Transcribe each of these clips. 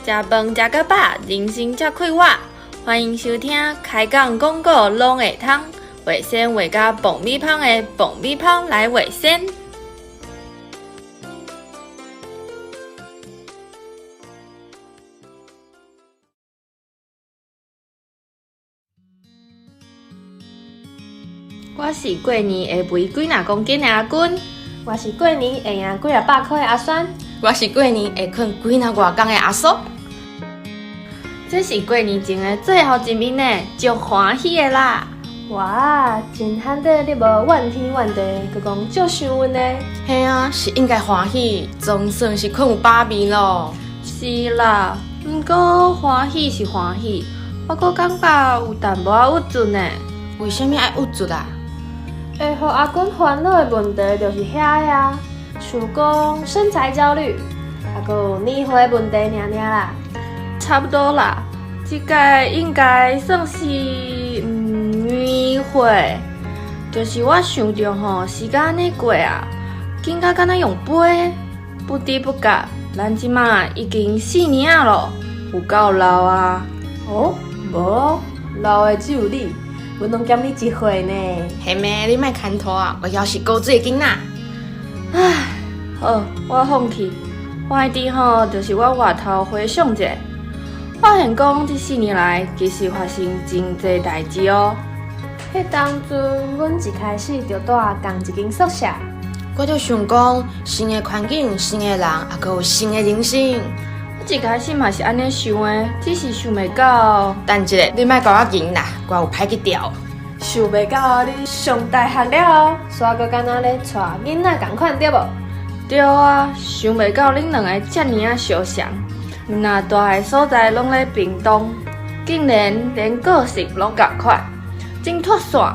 食飯食甲飽，人生才快活。歡迎收聽開講廣告攏會通，畫線畫甲爆米香的爆米香來畫線。我是過年會肥幾若公斤的阿君，我是過年會贏幾若百箍的阿酸，我是過年會睏幾若外工的阿蘇。這是過年前的最後一面呢，足歡喜的啦！哇，真罕得你無怨天怨地，閣講足幸運的。嘿啊，是應該歡喜，總算是睏有飽面咯。是啦，毋過歡喜是歡喜，我閣感覺有淡薄仔鬱卒呢。為啥物愛鬱卒啊？會予阿君煩惱的問題就是遐个啊，像講身材焦慮，啊閣有年歲問題爾爾啦。差不多啦，這屆應該算是年歲，就是我想著吼，時間按呢過啊，緊甲敢若用飛，不知不覺，咱這馬已經四年仔咯，有夠老啊！哦，無哦，老的只有你，阮攏減你一歲呢。嘿咩，你莫牽拖啊，我猶是古錐的囡仔。唉，好，我放棄，我的吼，就是我回頭回想一下。發現講，這四年來其實發生真濟代誌哦。彼當陣，阮一開始就住仝一間宿舍。我就想講，新的環境、新的人，猶閣有新的人生。我一開始嘛是按呢想的，只是想袂到。等一下，你莫共我吟啦，我有歹去調。想袂到你上大學了後，煞閣敢若咧帶囡仔仝款對無？對啊，想袂到恁兩个遮爾仔相像。毋若大漢所在攏咧屏東，竟然連個性攏仝款，真脫線。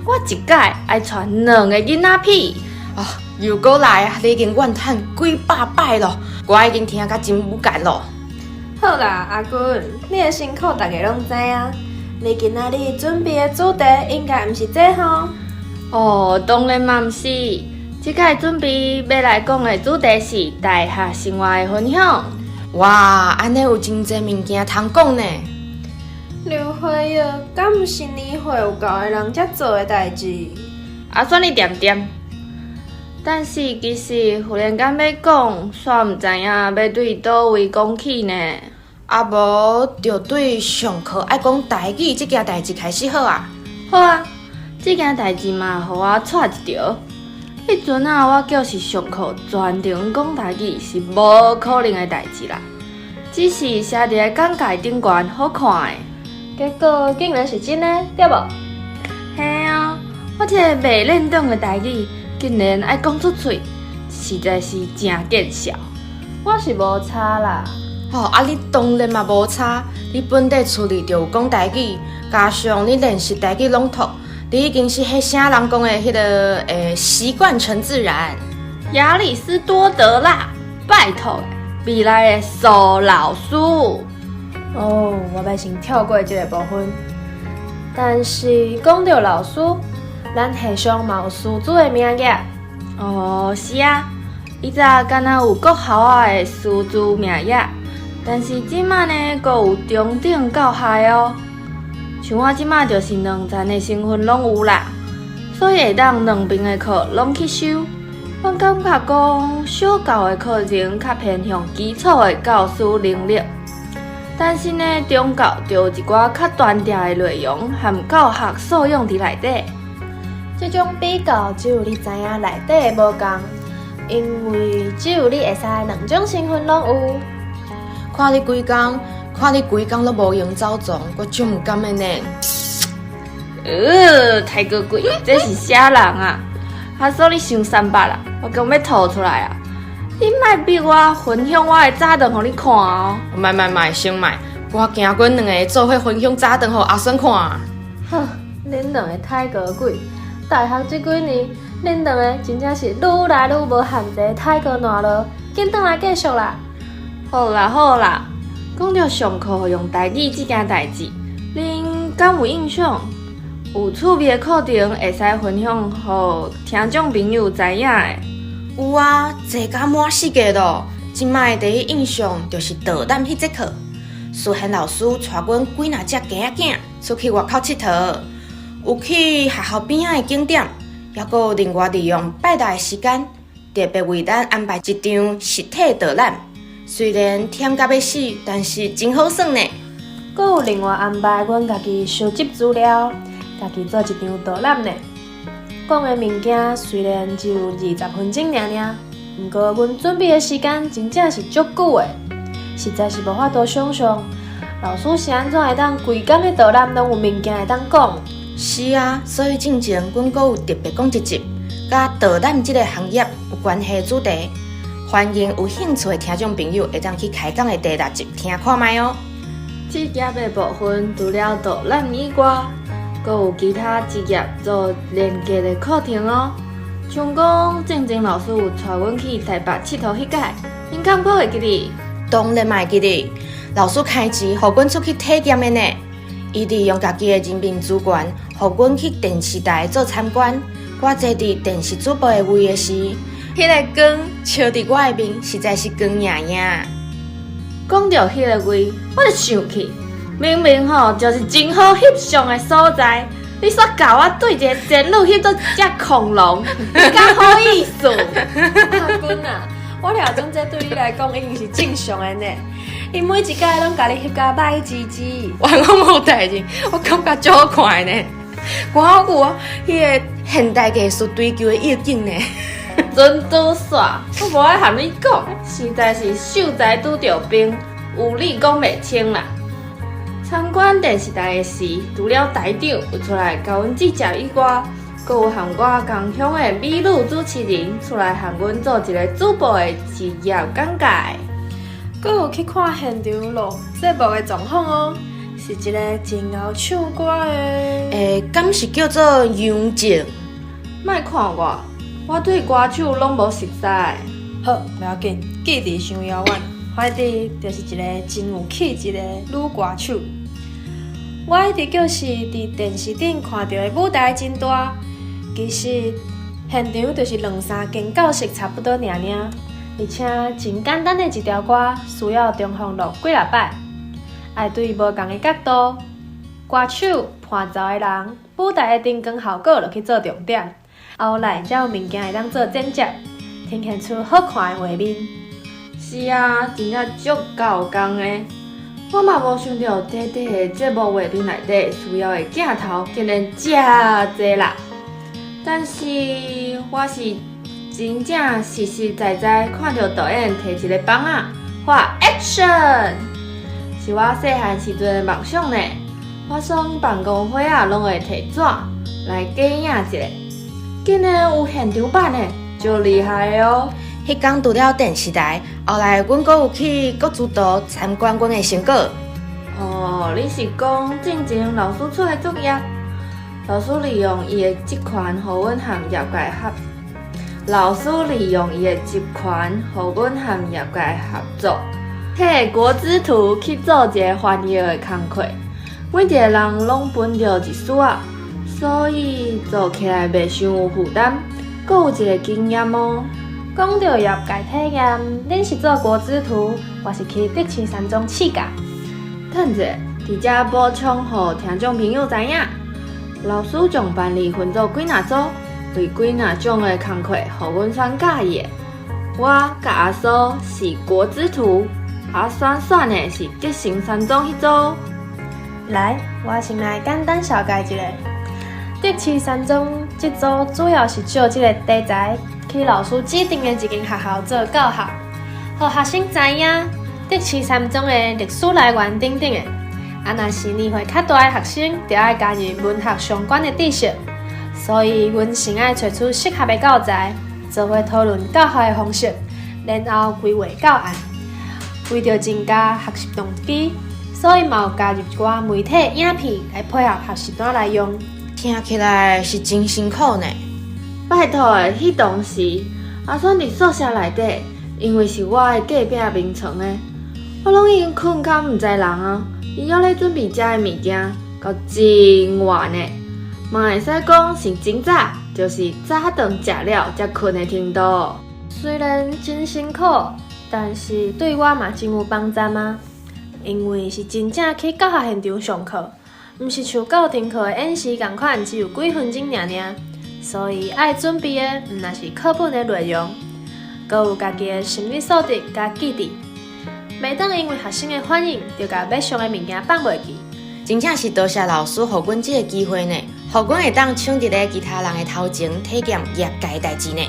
我一擺愛帶兩个囡仔屁。啊，又閣來啊！你已經怨嘆幾百擺咯，我已經聽甲真無感咯。好啦，阿君，你的辛苦大家攏知影。你今仔日準備的主題應該毋是這吼？哦，當然嘛毋是。這擺準備欲來講的主題是大學生活的分享。哇，按呢有真濟物件通講呢。劉輝啊，敢毋是年歲有夠的人才做的代誌？阿算你恬恬。但是其實忽然間欲講，煞毋知影欲對佗位講起呢。啊無，就對上課愛講台語這件代誌開始好啊。好啊，這件代誌嘛，予我掣一著。彼陣啊，我叫是上課全程講台語是無可能的代誌啦。只是寫佇个簡介頂懸好看的，結果竟然是真的，對無？嘿啊，我這个袂輪轉的台語，竟然愛講出喙，實在是誠見笑。我是無差啦。吼，啊你當然嘛無差，你本底厝裡就有講台語，加上你練習台語朗讀，你已經是彼啥人講的彼个習慣成自然。亞里斯多德啦，拜託。未來的蘇老師。哦，我欲先跳過這个部分。但是講到老師，咱系上嘛有師資的名額。哦，是啊，以前敢若有國校仔的師資名額，但是這馬呢，閣有中等教學的哦。像我這馬就是兩層的身份攏有啦，所以會當兩邊的課攏去修。阮感覺講，小教的課程較偏向基礎的教師能力，但是呢，中教就有一寡較專業的內容和教學素養佇內底。這種比較只有你知影內底的無仝，因為只有你會使兩種身份攏有。看你規工，看你規工攏無閒走傱，我足毋甘的呢。太高貴，這是啥人啊？阿蘇，你傷三八啦！我講欲吐出來啊！你莫逼我分享我的早頓予你看哦！莫莫莫，先莫！我驚阮兩个做伙分享早頓予阿孫看。哼，恁兩个太高鬼！大學這幾年，恁兩个真正是愈來愈無限制，太高爛囉！緊轉來繼續啦！好啦好啦，講著上課用台語這件代誌，恁敢有印象？有趣味的課程會使分享予聽眾朋友知影的。有啊，濟甲滿世界咯。這擺的第一印象就是導覽彼節課，蘇賢老師帶阮幾若隻雞仔囝出去外口𨑨迌，有去學校邊仔的景點，猶閣有另外利用拜六的時間，特別為咱安排一場實體導覽。雖然忝甲欲死，但是真好耍呢。閣有另外安排阮家己收集資料，家己做一場導覽呢。講的物件雖然只有20分鐘爾爾，毋過阮準備的時間真正是足久的，實在是無法度想像老師是按怎會當規工的導覽攏有物件會當講。是啊，所以進前阮閣有特別講一集，佮導覽這个行業有關係的主題，歡迎有興趣的聽眾朋友會當去開講的第六集聽看覓哦。職業的部分除了導覽以外，閣有其他職業做連結的課程哦。像講進前老師有帶阮去台北𨑨迌彼屆，恁敢閣會記得？當然嘛會記得，老師開錢予阮出去體驗的呢。伊利用家己的人脈資源，予阮去電視台做參觀。我坐佇電視主播的位的時，彼个光照佇我的面，實在是光焱焱。講著彼个位，我就生氣。明明吼就是真好翕相的所在，你煞共我對一个仙女翕做一隻恐龍，你敢好意思？阿君啊，我掠準這對你來講已經是正常的呢。伊每一擺攏共你翕甲歹滋滋。我講無代誌，我感覺足好看的呢。看好久啊，彼个現代藝術追求的意境呢。船拄煞，我無愛和你講，實在是秀才拄著兵，有理講袂清啦。參觀電視台的時，除了台長有出來共阮指教以外，閣有和我同鄉的美女主持人出來和阮做一個主播的職業簡介。閣有去看現場錄節目的狀況哦，是一個真𠢕唱歌的。欸，敢是叫做楊靜？莫看我，我對歌手攏無熟似。好，無要緊，距離傷遙遠，反正就是一個真有氣質的女歌手。我一直就是佇電視頂看著的舞台真大，其實現場就是兩三間教室差不多爾爾，而且真簡單的一條歌，需要重複錄幾若擺，愛對無仝的角度、歌手、伴奏的人、舞台的燈光效果落去做重點，後來才有物件會當做剪接，呈現出好看的畫面。是啊，真正足夠工的。我嘛無想著，短短的節目畫面內底需要的鏡頭竟然遮濟啦！但是我是真正實實在在看著導演提一个枋仔，喊 Action，是我細漢時陣的夢想呢。我所辦公會仔攏會提紙來假影一下，竟然有現場版的，足厲害的哦！彼工除了電視台，後來阮閣有去國資圖參觀阮的成果。哦，你是講進前老師出的作業？老師利用伊的職權，予阮和業界合。老師利用伊的職權，予阮和業界合作，提國資圖去做一个翻譯的工課。每一个人攏分著一絲仔，所以做起來袂傷有負擔，閣有一个經驗哦。講著業界體驗，恁是做國資圖，我是去德勝山莊試教。等者，佇遮補充予聽眾朋友知影，老師將班裡分做幾若組，為幾若種的工課，予阮選佮意的。我佮阿蘇是國資圖，阿選選的是德勝山莊彼組。來，我先來簡單紹介一下。德勝山莊這組主要是借這个題材去老師指定的一間學校做教學，予學生知影德勝山莊的歷史來源等等的。啊，若是年歲較大的學生，就愛加入文學相關的知識。所以，阮先愛揣出適合的教材，做伙討論教學的方式，然後規劃教案。為著增加學習動機，所以嘛有加入一寡媒體影片來配合學習單來用。聽起來是真辛苦呢。拜託的，彼當時阿選佇宿舍內底，因為是我的隔壁眠床的，我攏已經睏甲毋知人啊。伊猶咧準備遮的物件，到真晚呢，嘛會使講是真早，就是早頓食了才睏的程度。雖然真辛苦，但是對我嘛真有幫助啊，因為是真正去教學現場上課，毋是像教程課的演習仝款，只有幾分鐘爾爾，所以愛準備的毋但是課本的內容，閣有家己的心理素質佮記憶，袂當因為學生的反應，就共欲上的物件放袂記。真正是多謝老師予阮這个機會呢，予阮會當搶佇咧其他人的頭前體驗業界的代誌呢。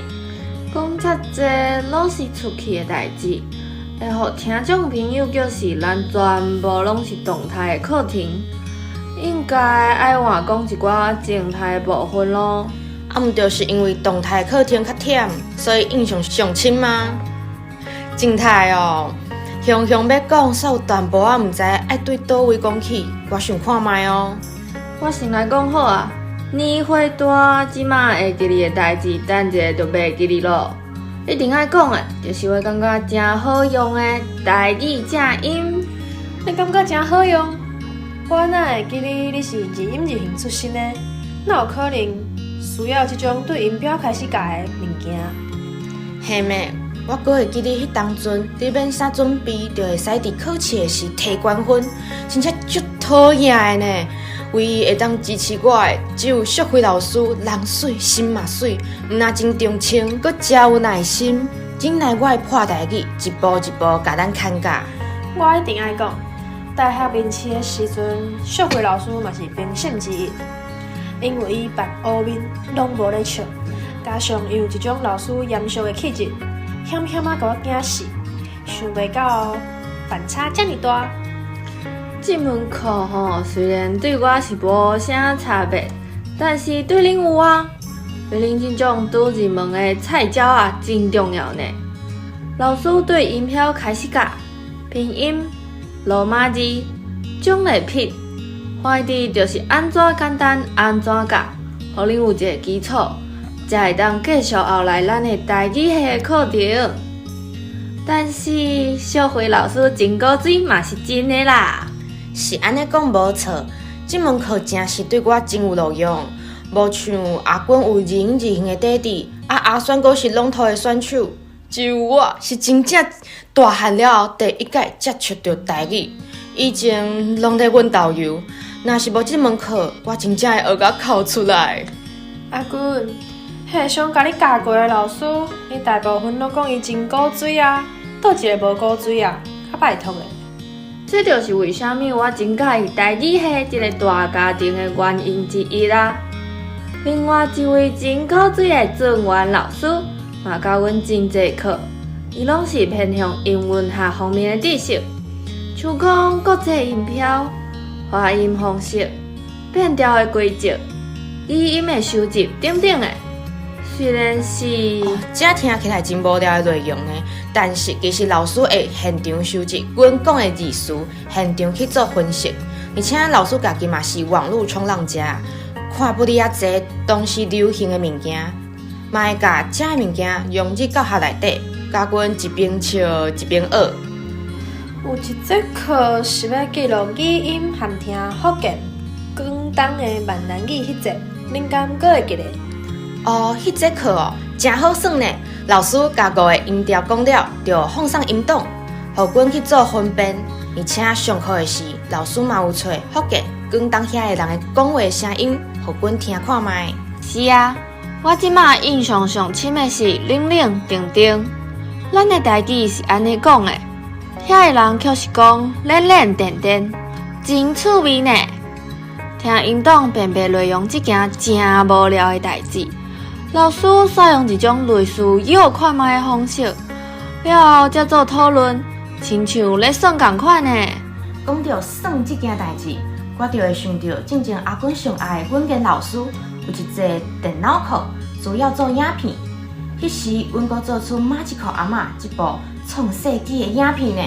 講遮濟攏是出去的代誌，會予聽眾朋友叫是咱全部攏是動態的課程，應該愛換講一寡靜態的部分囉。啊，毋就是因為動態課程較忝，所以印象上深嗎？靜態哦，雄雄欲講，煞有淡薄仔毋知愛對佗位講起，我想看覓哦。我先來講好啊，年歲大，這馬會記得的代誌，等一下就袂記得囉。一定愛講的，就是我感覺誠好用的台語正音。你感覺誠好用？我哪會記得你是字音字形出身的？哪有可能需要這種對音標開始教的物件？嘿咩？我閣會記得彼當陣，你免啥準備，就會使佇考試的時提懸分，真正足討厭的呢。唯一會當支持我的，只有淑慧老師，人媠心嘛媠，毋但真長情，閣誠有耐心，忍耐我的破台語，一步一步共咱牽教。我一定愛講，大學面試的時陣，淑慧老師嘛是評審之一，因為伊扮烏面攏無咧笑，加上伊有一種老師嚴肅的氣質，險險仔共我驚死，想袂到反差遮爾大。這門課吼，雖然對我是無啥差別，但是對恁有啊。對恁這種拄入門的菜鳥仔真重要呢。老師對音標開始教，拼音、羅馬字、種類撇，反正就是按怎簡單按怎教，予恁有一个基礎，才會當繼續後來咱的台語系的課程。但是淑慧老師真古錐嘛是真的啦。是按呢講無錯，這門課誠實對我真有路用。無像阿君有字音字形的底底，啊阿選閣是攏圖的選手，只有我是真正大漢了後第一擺接觸著台語。以前攏咧阮導遊，若是無這門課，我真正會學甲哭出來。阿君，彼个想共你教過的老師，你大部分攏講伊真古錐啊，佗一个無古錐啊？較拜託的。這就是為啥物我真佮意台語系這个大家庭的原因之一啦。另外一位真古錐的鄭元老師，嘛教阮真濟課，伊攏是偏向英文學方面的知識，像講國際音標、發音方式、變調的規則、語音的收集等等的。雖然是，哦，這聽起來真無聊的內容呢，但是其實老師會現場收集阮講的字詞，現場去做分析，而且老師家己嘛是網路衝浪者，看不哩仔濟當時流行的物件，嘛會共這个物件融入教學內底，教阮一邊笑一邊學。有一節課是欲記錄語音和聽福建、廣東的閩南語彼節，恁敢閣會記得？哦，彼節課哦，誠好耍呢。老師共五个音調講了，就放送音檔，予阮去做分辨。而且上課的時，老師嘛有揣福建、廣東遐的人的講話聲音，予阮聽看覓。是啊，我這馬印象上深的是冷冷定定。咱的台語是按呢講的，遐的人卻是講冷冷定定，真趣味呢。聽音檔辨別內容這件誠無聊的代誌，老師煞用一種類似臆看覓的方式，了後才做討論，親像咧算仝款呢。講著算這件代誌，我就會想著進前阿君上愛的阮間老師有一節電腦課，需要做影片。彼時，阮閣做出馬吉可阿嬤這部創世紀的影片呢。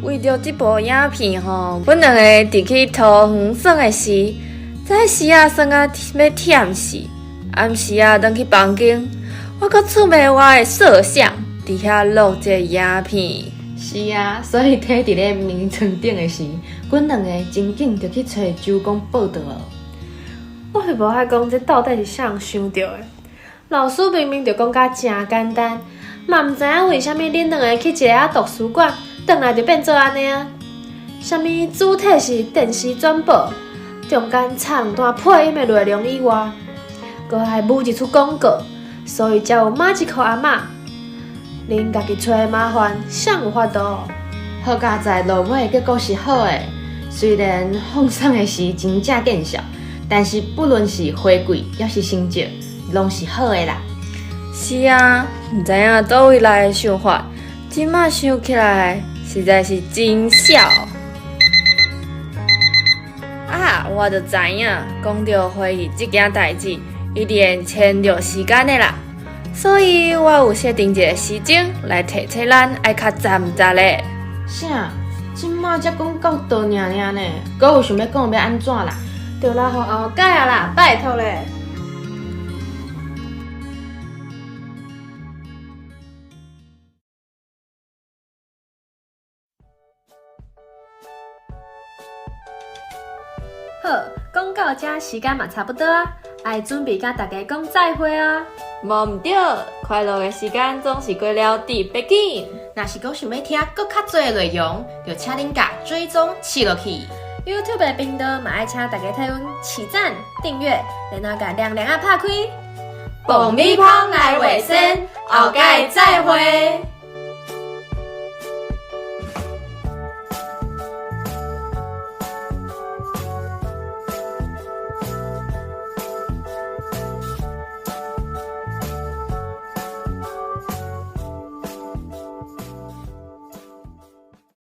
為著這部影片吼，阮兩个佇去桃園耍的時，早時仔耍甲欲忝死，暗時仔轉去房間，我閣出賣我的設想，佇遐錄這个影片。是啊，所以佇佇咧眠床頂的時，阮兩个真緊就去揣周公報道了。我是無愛講，這到底是啥人想著的？老師明明就講甲誠簡單，嘛毋知影為啥物恁兩个去一下仔圖書館，轉來就變做按呢啊？啥物主體是電視轉播，中間插兩段配音的內容以外，閣愛舞一齣廣告，所以才有馬一箍阿嬤。恁家己揣麻煩，誰有法度？好佳哉落尾結果是好的，雖然放送的是真正見笑，但是不論是回饋抑是成績，攏是好的啦。是啊，毋知影佗位來的想法，這馬想起來實在是真痟。啊，我就知影，講著會議這件代誌，一定牽著時間的啦。所以我有設定一個時鐘來提醒咱愛較站實咧。啥？這馬才講到倒爾爾呢？閣有想欲講欲按怎啦？著來予後蓋啊啦，拜託咧！好，講到這時間嘛差不多啊，愛準備佮大家講再會啊。無毋對，快樂的時間總是過了特別緊。若是講想欲聽閣較濟的內容，就請恁共追蹤試落去。 YouTube 的頻道嘛愛請大家替阮起讚、訂閱，然後共亮亮仔拍開。爆米芳來衛生，後蓋再會。